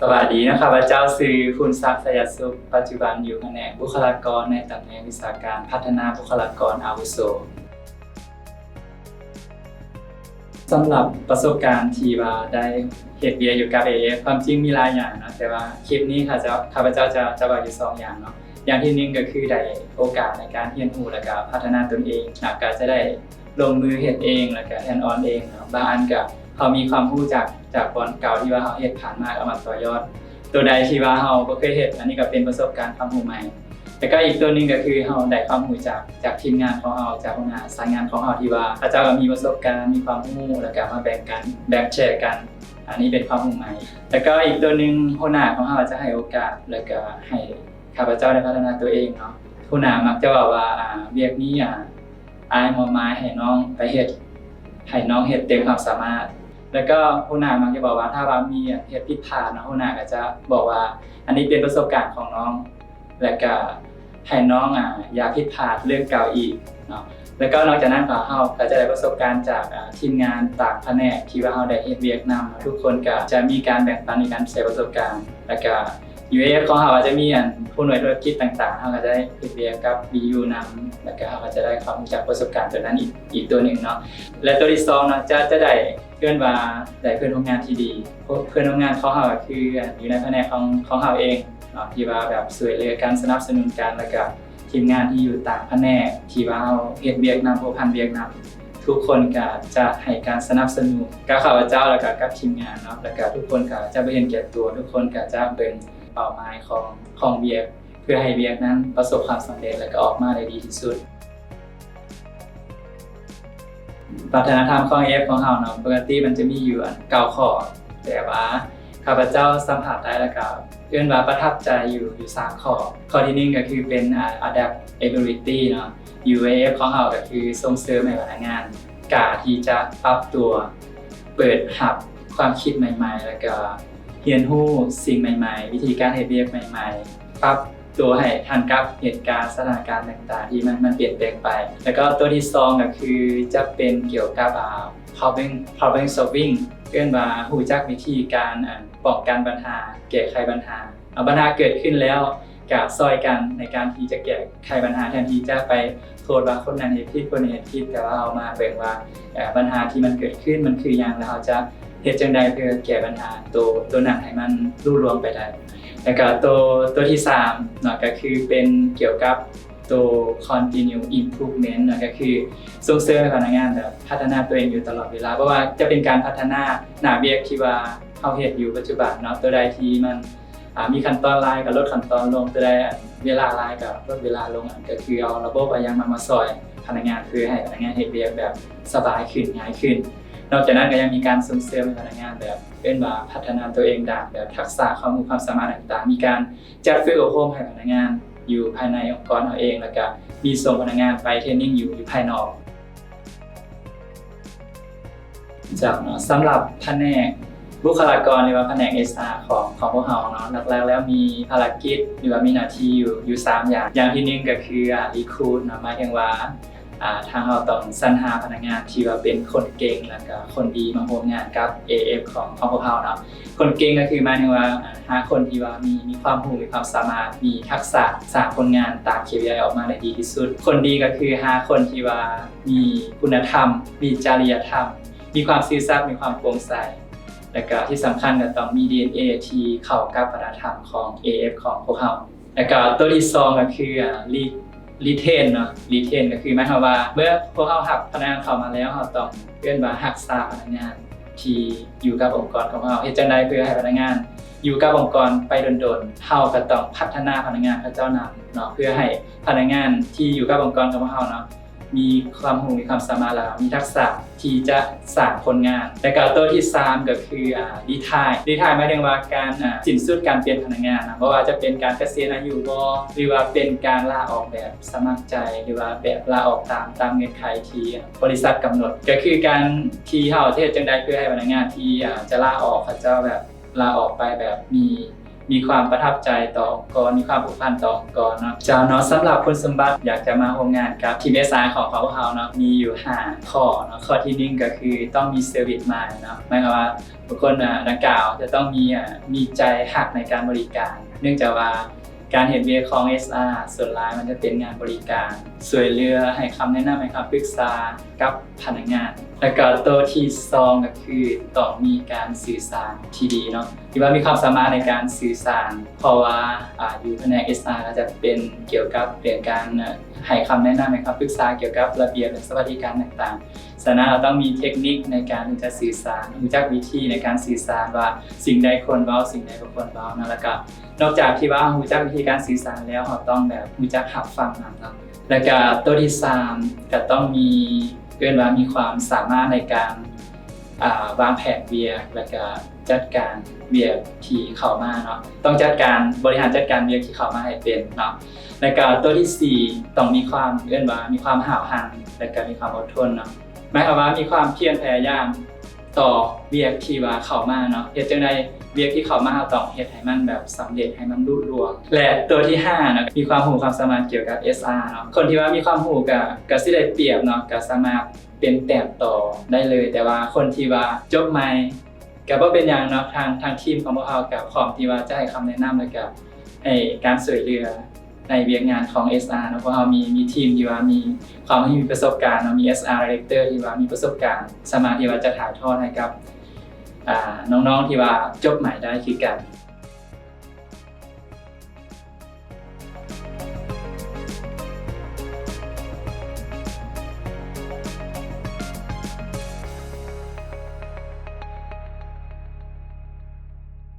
ສະບາຍດີເນາະ, ຂ້າພະເຈົ້າຊື່ ຄູນສັກ ໄຊຍະສຸກ, ປັດຈຸບັນຢູ່ພະແນກບຸກຄະລາກອນໃນຕຳແໜ່ງວິຊາການພັດທະນາບຸກຄະລາກອນອາວຸໂສ. ສຳລັບປະສົບການທີ່ວ່າໄດ້ເຮັດວຽກຢູ່ກັບ ເອເອຟ ຄວາມຈິງມີຫຼາຍຢ່າງເນາະ, ແຕ່ວ່າຄລິບນີ້ຂ້າເຈົ້າ, ຂ້າພະເຈົ້າຈະ, ຈະເວົ້າຢູ່ສອງຢ່າງເນາະ. ຢ່າງທີໜຶ່ງກໍຄືໄດ້ໂອກາດໃນການຮຽນຮູ້ ແລ້ວກໍພັດທະນາຕົນເອງ, ແລ້ວກໍຈະໄດ້ລົງມືເຮັດເອງ ແລ້ວກໍ hands on ເອງເນາະ. ບາງອັນກໍເຮົາມີຄວາມຮູ້ຈາກ, ຈາກບ່ອນເກົ່າທີ່ວ່າເຮົາເຮັດຜ່ານມາ ເອົາມາຕໍ່ຍອດ. ຕົວໃດທີ່ວ່າເຮົາບໍ່ເຄີຍເຮັດ, ອັນນີ້ກໍເປັນປະສົບການຄວາມຮູ້ໃໝ່. ແລ້ວກໍອີກຕົວໜຶ່ງກໍຄືເຮົາໄດ້ຄວາມຮູ້ຈາກ, ຈາກທີມງານຂອງເຮົາ, ຈາກຫົວໜ້າສາຍງານຂອງເຮົາ ທີ່ວ່າເຂົາເຈົ້າກໍມີປະສົບການ, ມີຄວາມຮູ້ ແລ້ວກໍມາແບ່ງກັນ, ແບ່ງແຊກັນ. ອັນນີ້ເປັນຄວາມຮູ້ໃໝ່. ແລ້ວກໍອີກຕົວໜຶ່ງ, ຫົວໜ້າຂອງເຮົາຈະໃຫ້ໂອກາດ ແລ້ວກໍໃຫ້ຂ້າພະເຈົ້າໄດ້ພັດທະນາຕົວເອງເນາະ. ຫົວໜ້າມັກຈະເວົ້າວ່າ, ອາ, ວຽກນີ້, ອາ, ອ້າຍມອບໝາຍໃຫ້ນ້ອງໄປເຮັດ, ໃຫ້ນ້ອງເຮັດເຕັມຄວາມສາມາດ. ແລ້ວກໍຫົວໜ້າມັກຈະບອກວ່າ ຖ້າວ່າມີເຮັດຜິດພາດເນາະ, ຫົວໜ້າກໍຈະບອກວ່າ ອັນນີ້ເປັນປະສົບການຂອງນ້ອງ ແລ້ວກະໃຫ້ນ້ອງ, ອາ, ຢ່າຜິດພາດເລື່ອງເກົ່າອີກເນາະ. ແລ້ວກໍນອກຈາກນັ້ນກໍ ເຮົາກໍຈະໄດ້ປະສົບການຈາກ, ອາ, ທີມງານຕ່າງພະແນກທີ່ວ່າເຮົາໄດ້ເຮັດວຽກນຳ. ທຸກຄົນກໍຈະມີການແບ່ງປັນໃນການແຊປະສົບການ. ແລ້ວກໍ UAF ຂອງເຮົາອາດຈະມີ, ອັນ, ຜູ້ໜ່ວຍທຸລະກິດຕ່າງໆ, ເຮົາກໍຈະໄດ້ເຮັດວຽກກັບ BU ນຳ, ແລ້ວກໍເຮົາກໍຈະໄດ້ຄວາມຮູ້ຈັກປະສົບການຕົວນັ້ນອີກ, ອີກຕົວໜຶ່ງເນາະ. ແລະ ຕົວທີສອງເນາະ, ຈະ, ຈະໄດ້ ເອີ້ນວ່າໄດ້ເພື່ອນຮ່ວມງານທີ່ດີ. ເພື່ອນ ເພື່ອນຮ່ວມງານຂອງເຮົາກໍຄື ຢູ່ໃນພະແນກຂອງ ຂອງເຮົາເອງເນາະ ທີ່ວ່າແບບຊ່ວຍເຫຼືອກັນ ສະໜັບສະໜູນກັນ ແລ້ວກະທີມງານທີ່ຢູ່ຕ່າງພະແນກທີ່ວ່າເຮົາເຮັດວຽກນຳ ພົວພັນວຽກນຳ ທຸກຄົນກະຈະໃຫ້ການສະໜັບສະໜູນກັບຂ້າພະເຈົ້າ ແລ້ວກະກັບທີມງານເນາະ ແລ້ວກະທຸກຄົນກະຈະບໍ່ເຫັນແກ່ຕົວ ທຸກຄົນກະຈະເບິ່ງເປົ້າໝາຍຂອງ ຂອງວຽກ ເພື່ອໃຫ້ວຽກນັ້ນປະສົບຄວາມສຳເລັດ ແລ້ວກະອອກມາໄດ້ດີທີ່ສຸດ. ວັດທະນະທຳຂອງ ເອເອຟ ຂອງເຮົາເນາະ ປົກກະຕິມັນຈະມີຢູ່ ອັນ ເກົ້າຂໍ້ ແຕ່ວ່າຂ້າພະເຈົ້າສຳຜັດໄດ້ ແລ້ວກະເອີ້ນວ່າປະທັບໃຈຢູ່ ຢູ່ສາມຂໍ້. ຂໍ້ທີໜຶ່ງກະຄືເປັນ ອາ adaptability ເນາະ ຢູ່ ເອເອຟ ຂອງເຮົາກະຄືສົ່ງເສີມໃຫ້ພະນັກງານກ້າທີ່ຈະປັບຕົວ ເປີດຮັບຄວາມຄິດໃໝ່ໆ ແລ້ວກະຮຽນຮູ້ສິ່ງໃໝ່ໆ ວິທີການເຮັດວຽກໃໝ່ໆ ປັບ ຕົວໃຫ້ທັນກັບເຫດການສະຖານະການຕ່າງໆ ທີ່ມັນ ມັນປ່ຽນແປງໄປ. ແລ້ວກໍຕົວທີສອງກໍຄືຈະເປັນກ່ຽວກັບ ອາ problem problem solving ເອີ້ນວ່າຮູ້ຈັກວິທີການ ອັນ ປ້ອງກັນບັນຫາ ແກ້ໄຂບັນຫາ. ເອົາບັນຫາເກີດຂຶ້ນແລ້ວ ກະຊ່ອຍກັນໃນການທີ່ຈະແກ້ໄຂບັນຫາ ແທນທີ່ຈະໄປໂທດວ່າຄົນນັ້ນເຮັດຜິດ ຄົນນີ້ເຮັດຜິດ ແຕ່ວ່າເຮົາມາເບິ່ງວ່າ ເອີ ບັນຫາທີ່ມັນເກີດຂຶ້ນມັນຄືຫຍັງ ແລ້ວເຮົາຈະເຮັດຈັ່ງໃດເພື່ອແກ້ບັນຫາໂຕ ໂຕນັ້ນໃຫ້ມັນລຸລ່ວງໄປໄດ້. ແລ້ວກະໂຕ ໂຕທີສາມເນາະ ກະຄືເປັນກ່ຽວກັບໂຕ continue improvement ເນາະ ກະຄືສົ່ງເສີມໃຫ້ພະນັກງານແບບພັດທະນາຕົວເອງຢູ່ຕະຫຼອດເວລາ ບໍ່ວ່າຈະເປັນການພັດທະນາໜ້າວຽກທີ່ວ່າເຮົາເຮັດຢູ່ປັດຈຸບັນເນາະ ໂຕໃດທີ່ມັນ ອາ ມີຂັ້ນຕອນຫຼາຍກໍລົດຂັ້ນຕອນລົງ ໂຕໃດ ອັນ ເວລາຫຼາຍກໍລົດເວລາລົງ ອັນ ກໍຄືເອົາລະບົບ ເອົາຫຍັງມາ ມາຊ່ອຍພະນັກງານ ເພື່ອໃຫ້ພະນັກງານເຮັດວຽກແບບສະບາຍຂຶ້ນ ງ່າຍຂຶ້ນ. ນອກຈາກນັ້ນກໍຍັງມີການສົ່ງເສີມໃຫ້ພະນັກງານແບບ ເອີ້ນວ່າພັດທະນາຕົວເອງດ້ານແບບທັກສະ ຄວາມຮູ້ ຄວາມສາມາດຕ່າງໆ ມີການຈັດຝຶກອົບຮົມໃຫ້ພະນັກງານຢູ່ພາຍໃນອົງກອນເຮົາເອງ ແລ້ວກໍມີສົ່ງພະນັກງານໄປເທຣນນິງຢູ່ ຢູ່ພາຍນອກ. ເຈົ້າເນາະ ສຳລັບພະແນກບຸກຄະລາກອນ ຫຼືວ່າພະແນກ ເອຊອາ ຂອງ ຂອງພວກເຮົາເນາະ ຫຼັກໆແລ້ວມີພາລະກິດ ຫຼືວ່າມີໜ້າທີ່ຢູ່ ຢູ່ສາມຢ່າງ. ຢ່າງທີໜຶ່ງກໍຄື ອາ recruit ເນາະ ໝາຍເຖິງວ່າ ອາ ທາງເຮົາຕ້ອງສັນຫາພະນັກງານທີ່ວ່າເປັນຄົນເກັ່ງ ແລ້ວກໍຄົນດີມາຮ່ວມງານກັບ ເອເອຟ ຂອງ ຂອງພວກເຮົາເນາະ. ຄົນເກັ່ງກໍຄືໝາຍເຖິງວ່າ ອາ ຫາຄົນທີ່ວ່າມີ ມີຄວາມຮູ້ ມີຄວາມສາມາດ ມີທັກສະສ້າງຜົນງານຕາມ ເຄພີໄອ ອອກມາໄດ້ດີທີ່ສຸດ. ຄົນດີກໍຄືຫາຄົນທີ່ວ່າມີຄຸນນະທຳ ມີຈະລິຍະທຳ ມີຄວາມຊື່ສັດ ມີຄວາມໂປ່ງໃສ ແລ້ວກະທີ່ສຳຄັນກໍຕ້ອງມີ ດີເອັນເອ ທີ່ເຂົ້າກັບວັດທະນະທຳຂອງ ເອເອຟ ຂອງພວກເຮົາ. ແລ້ວກະຕົວທີສອງກໍຄື ອາ retain ເນາະ retain ກໍຄືໝາຍຄວາມວ່າ ເມື່ອພວກເຮົາຮັບພະນັກງານເຂົ້າມາແລ້ວ ເຮົາຕ້ອງ ເອີ້ນວ່າຮັກສາພະນັກງານທີ່ຢູ່ກັບອົງກອນຂອງເຮົາ. ເຮັດຈັ່ງໃດເພື່ອໃຫ້ພະນັກງານຢູ່ກັບອົງກອນໄປດົນໆ? ເຮົາກໍຕ້ອງພັດທະນາພະນັກງານເຂົາເຈົ້ານຳເນາະ ເພື່ອໃຫ້ພະນັກງານທີ່ຢູ່ກັບອົງກອນຂອງເຮົາເນາະ ມີຄວາມຮູ້ ມີຄວາມສາມາດ ແລ້ວມີທັກສະທີ່ຈະສ້າງຜົນງານ. ແລ້ວກໍຕົວທີສາມກໍຄື ອາ retire retire ໝາຍເຖິງວ່າການ ອາ ສິ້ນສຸດການເປັນພະນັກງານນະ ບໍ່ວ່າຈະເປັນການກະສຽນອາຍຸບໍ ຫຼືວ່າເປັນການລາອອກແບບສະໝັກໃຈ ຫຼືວ່າແບບລາອອກຕາມ ຕາມເງື່ອນໄຂທີ່ ອາ ບໍລິສັດກຳນົດ. ກໍຄືການທີ່ເຮົາຈະເຮັດຈັ່ງໃດເພື່ອໃຫ້ພະນັກງານທີ່ ອາ ຈະລາອອກ ເຂົາເຈົ້າແບບ ລາອອກໄປແບບມີ ມີຄວາມປະທັບໃຈຕໍ່ອົງກອນ, ມີຄວາມຜູກພັນຕໍ່ອົງກອນເນາະ. ເຈົ້າເນາະ, ສຳລັບຄຸນສົມບັດຢາກຈະມາຮ່ວມງານກັບທີມ ເອສອາ ຂອງ ຂອງພວກເຮົາເນາະ, ມີຢູ່ຫ້າຂໍ້ເນາະ. ຂໍ້ທີໜຶ່ງກໍຄືຕ້ອງມີ service mind ເນາະ, ໝາຍຄວາມວ່າບຸກຄົນ ອາ ດັ່ງກ່າວຈະຕ້ອງມີ ອາ ມີໃຈຮັກໃນການບໍລິການ, ເນື່ອງຈາກວ່າ ການເຮັດວຽກຂອງ ເອສອາ ສ່ວນຫຼາຍມັນຈະເປັນງານບໍລິການ, ຊ່ວຍເຫຼືອ, ໃຫ້ຄຳແນະນຳ, ໃຫ້ຄຳປຶກສາກັບພະນັກງານ. ແລ້ວກໍໂຕທີສອງກໍຄືຕ້ອງມີການສື່ສານທີ່ດີເນາະ, ທີ່ວ່າມີຄວາມສາມາດໃນການສື່ສານ, ເພາະວ່າ ອາ ຢູ່ພະແນກ ເອສອາ ກໍຈະເປັນກ່ຽວກັບເລື່ອງການ ເອີ ໃຫ້ຄຳແນະນຳ, ໃຫ້ຄຳປຶກສາກ່ຽວກັບລະບຽບ ແລະ ສະຫວັດດີການຕ່າງໆ. ສະນັ້ນ ເຮົາຕ້ອງມີເທັກນິກໃນການທີ່ຈະສື່ສານ, ຮູ້ຈັກວິທີໃນການສື່ສານວ່າສິ່ງໃດຄວນເວົ້າ, ສິ່ງໃດບໍ່ຄວນເວົ້າເນາະ. ແລ້ວກໍນອກຈາກທີ່ວ່າເຮົາຮູ້ຈັກວິທີການສື່ສານແລ້ວ, ເຮົາຕ້ອງແບບຮູ້ຈັກຮັບຟັງນຳເນາະ. ແລ້ວກໍໂຕທີສາມ ກໍຕ້ອງມີ ເອີ້ນວ່າມີຄວາມສາມາດໃນການ ອາ ວາງແຜນວຽກ ແລ້ວກໍຈັດການວຽກທີ່ເຂົ້າມາເນາະ, ຕ້ອງຈັດການ ບໍລິຫານຈັດການວຽກທີ່ເຂົ້າມາໃຫ້ເປັນເນາະ. ແລ້ວກໍໂຕທີສີ່ ຕ້ອງມີຄວາມ ເອີ້ນວ່າມີຄວາມຫ້າວຫັນ ແລ້ວກໍມີຄວາມອົດທົນເນາະ, ໝາຍຄວາມວ່າມີຄວາມພຽນພະຍາຍາມຕໍ່ວຽກທີ່ວ່າເຂົ້າມາເນາະ. ເຮັດຈັ່ງໃດວຽກທີ່ເຂົ້າມາ ເຮົາຕ້ອງເຮັດໃຫ້ມັນແບບສຳເລັດ, ໃຫ້ມັນລຸລ່ວງ. ແລະ ໂຕທີຫ້າເນາະ, ມີຄວາມຮູ້ຄວາມສາມາດກ່ຽວກັບ ເອສອາ ເນາະ. ຄົນທີ່ວ່າມີຄວາມຮູ້ກໍ ກໍຊິໄດ້ປຽບເນາະ, ກໍສາມາດ ເປັນແຕ້ມຕໍ່ໄດ້ເລີຍ, ແຕ່ວ່າຄົນທີ່ວ່າຈົບໃໝ່ກໍບໍ່ເປັນຫຍັງເນາະ, ທາງ ທາງທີມຂອງພວກເຮົາກໍພ້ອມທີ່ວ່າຈະໃຫ້ຄຳແນະນຳ ແລ້ວກໍໃຫ້ການຊ່ວຍເຫຼືອໃນວຽກງານຂອງ ເອສອາ ເນາະ. ພວກເຮົາມີ ມີທີມທີ່ວ່າມີ ເຂົາມີປະສົບການເນາະ, ມີ ເອສອາ Director ທີ່ວ່າມີປະສົບການ, ສາມາດທີ່ວ່າຈະຖ່າຍທອດໃຫ້ກັບ ອາ ນ້ອງໆທີ່ວ່າຈົບໃໝ່ໄດ້ຄືກັນ.